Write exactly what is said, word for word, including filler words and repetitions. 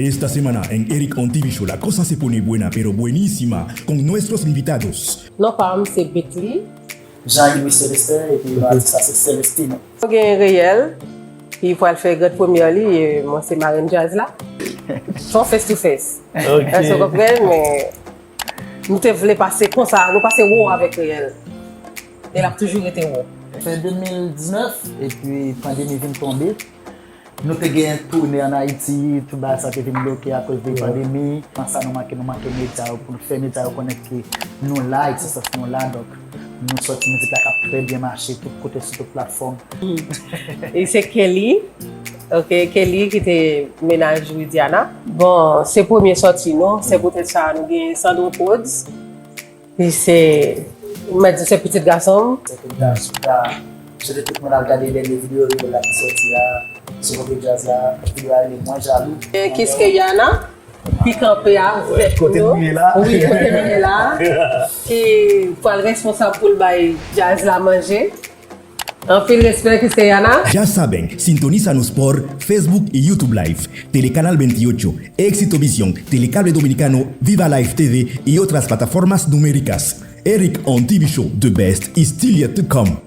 Esta semana en Eric on T V Show, la cosa se pone buena, pero buenísima, con nuestros invitados. Non pa m se Betly. Jean Louis Celestin, epi atis la se Celestino. Nou gen Reyèl ki pral fè grand premyè li, e mwen se marenn djaz la. Se yon face to face. Èske w konprann? Men nou te vle pase konsa, nou pase wo avèk Reyèl. E l ap toujou rete wo. Fen de mil diznèf, epi pandemi vin tonbe. Nou te gen toune ann Ayiti, tout bagay sa te vin bloke akoz de pandemi. Nan sa nou manke, nou manke medya yo pou nou fè medya yo konnen ke nou la, egzistans nou la. Donk, nou sòti mizik la k ap trè byen mache tout kote sou tout platfòm. E se Kelly, ok, Kelly ki te mennaj Widiana. Bon, se premye sòti nou, se poutèt sa nou gen Sandro Prodz. Li se, m mèt di se pitit gason m. Se tout gason ta jete tout moun al gade dènye videyo Reyèl la ki sòti a sou Kote Djaz la, videyo a rele Mwen Jalou. E Kiskeyana ki kanpe avèk nou. Kote nou ye la. Wi, kote nou ye la. Ki pral responsab pou l bay djaz la manje. Anpil respè, Kiskeyana. Ya saben, sintoniza nos por Facebook y YouTube Live, Telecanal veintiocho, Éxito Visión, Telecable Dominicano, Viva Live T V y otras plataformas numéricas. Eric on T V Show, the best is still yet to come.